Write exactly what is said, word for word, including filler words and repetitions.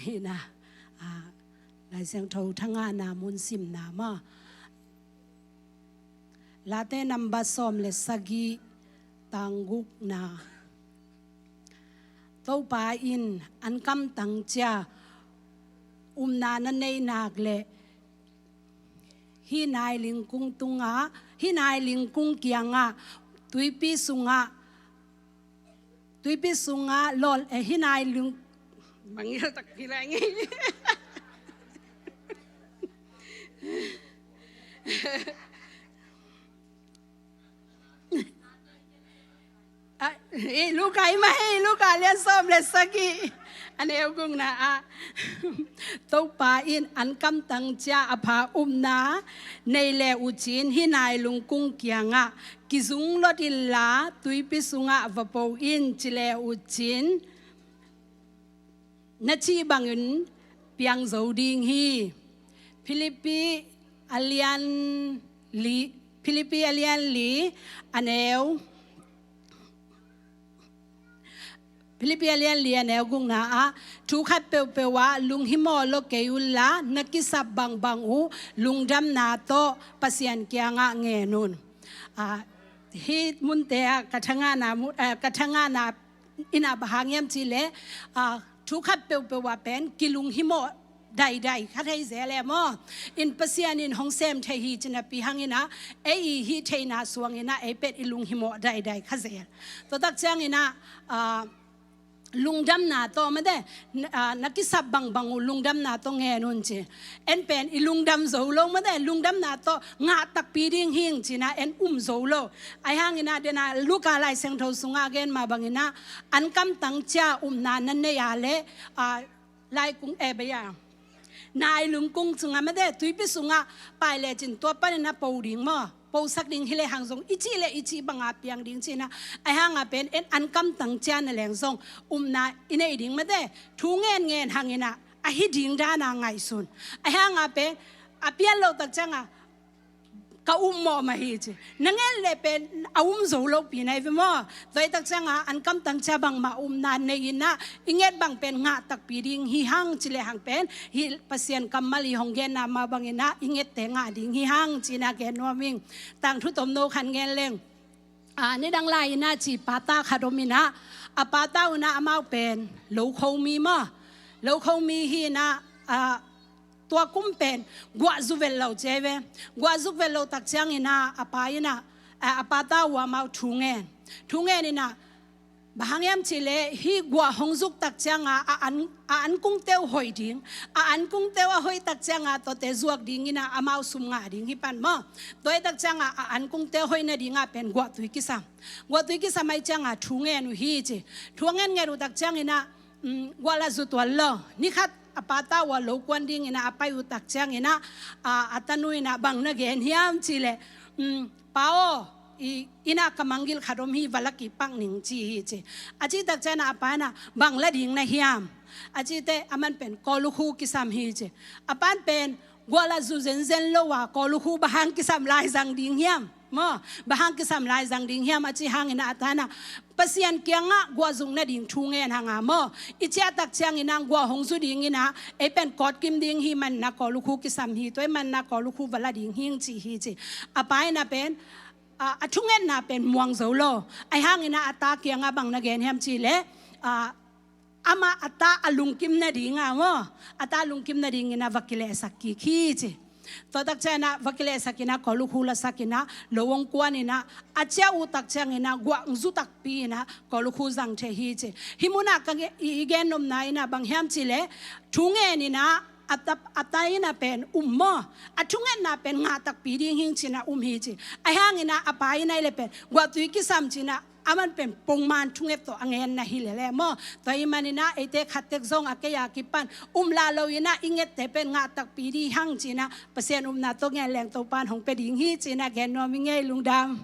Hi na, a, Lai Siangtho thangahna mun simna maw. Late number sawm le sagih, tang gukna. Topa in an kamtang cia upna na neih nak leh hih nai lingkung tungah, hih nai lingkung kiangah, tuipi sungah, tuipi sungah lol, eh, hih nai ling, mangil takpi lai ngei. Ah, eh, Luka i mah hi, Luka lian sawm le sagih, a neu gukna ah, Topa in an kamtang cia a pha upna nei le uh cin, hih nai lingkung kiangah, kizung lot inla tuipi sungah va po in, ci le uh cin, na cih bangin piang zo ding hi. Philippi a lian li, Philippi a lian li, a neu, Philippi a lian li, a neu gukna ah, thu khat peuhpeuh ah lunghimawh lo kei unla, na kisap bangbang uh lungdamna tawh Pasian kiangah ngen un. Ah, hih munte ah ka thangahna mu-, ah, ka thangahna in ah bang hang hiam cih leh, ah, thu khat peuhpeuh ah pen kilunghimawh daidai kha thei zel e maw. In Pasian in hong sem thei hi ci napi hangin ah, ei i hih theihna suangin ah ei pen i lunghimawh daidai kha zel. Tua tak ciangin ah, ah, lungdamna tawh mate, na, ah, na kisap bangbang uh lungdamna tawh ngen un ci. En pen i lungdam zo lo mate, lungdamna tawh ngah takpi ding hing ci-in ah en um zo lo. Ahi hangin ah, den ah Luka Lai Siangtho sungah gen mah bangin ah, an kamtang cia upna na neih a leh, ah, laikung, eh, bia, nai lungkung sungah mate, tuipi sungah pai lecin tua panin ah po ding maw. Posak ding hi lehang zong i cih le i cih banga piang ding ci-in ah, ahi hanga pen en an kamtang cia na leng zong upna i neih ding mate, thu ngen ngen hangin ah a hi ding dana ngaihsun. Ahi hanga pen a pian lo tak cianga ka upmawh mah hi ci. Na nget le pen a um zo lopi na hi ve maw. Tua hi tak cianga an kamtang cia bangmah upna nei in ah i nget bang pen ngah takpi ding hi hang ci lehang pen, hih Pasian kammal i hong genna mah bangin ah i ngette ngah ding hi hang ci-in ah gen nuam ing. Tangthu tomno khat ngen leng. Ah, nidang lai-in ah ci pata khat om in ah, a pata uh in ah amau pen lokho mi maw. Lokho mi hi in ah, ah, tua kum pen guah zu vet lo ci hi ve. Guah zuk vet lo tak ciangin ah a pa in ah, ah, a pata uh amau thu ngen. Thu ngen in ah, bang hang hiam cih leh hih guah hong zuk tak cianga a an, a ankungte uh hoih ding, a ankungte uh a hoih tak cianga tuate zuak dingin ah amau sum ngah ding hi pan maw. Tua hi tak cianga a ankungte uh hoih nadinga pen guahtui kisam. Guahtui kisam ahih cianga thu ngen uh hi ci. Thu a ngen ngen uh tak ciangin ah, um, guah la zu tuan lo. Ni khat a pata uh a lo kuan dingin ah a pai uh tak ciangin ah, a, a tanu in ah bang na gen hiam cih leh, um, pa aw, i, inn ah ka manggilh khat om hi, va la kihpak ning ci hi ci. A cih tak ciangin ah a pa in ah bang la ding na hiam? A cih teh aman pen kawlukhu kisam hi ci. A pa in pen guah la zu zenzen lo a kawlukhu bang hang kisam lai zang ding hiam? Maw, bang hang kisam lai zang ding hiam a cih hangin ah a ta in ah Pasian kiangah guah zuk nading thu ngen hang a maw. I ciah tak ciangin ah guah hong zu dingin ah ei pen kawtkim ding hi manin ah kawlukhu kisam hi, tua hi manin ah kawlukhu va la ding hing ci hi ci. A pa in ah pen, a, a thungetna pen muang zo lo. Ahi hangin ah a ta kiangah bang na gen hiam cih leh, a, amah a ta a lungkim nadinga maw, a ta lungkim nadingin ah va kilehsak kik hi ci. Tua tak ciangin ah va kilehsak in ah kawlukhu lasak in ah lo hong kuan in ah a ciah uh tak ciangin ah guah hong zu takpi in ah kawlukhu zang thei hi ci. Hih munah ka ge-, i, i gen nopna in ah bang hiam cih leh thu ngen in ah a ta, a ta in ah pen um maw, a thungetna pen ngah takpi ding hing ci-in ah um hi ci. Ahi hangin ah a pa in ah hi leh pen guahtui kisam ci-in ah aman pen pongman thunget tawh a ngen na hi lel e maw. Tua hi manin ah eite khat tek zong a kei a kipan um la lo in ah i ngette pen ngah takpi ding hang ci-in ah Pasian upna tawh ngen leng Topa'n hong pia ding hi ci-in ah gen nuam ing ei. Lungdam.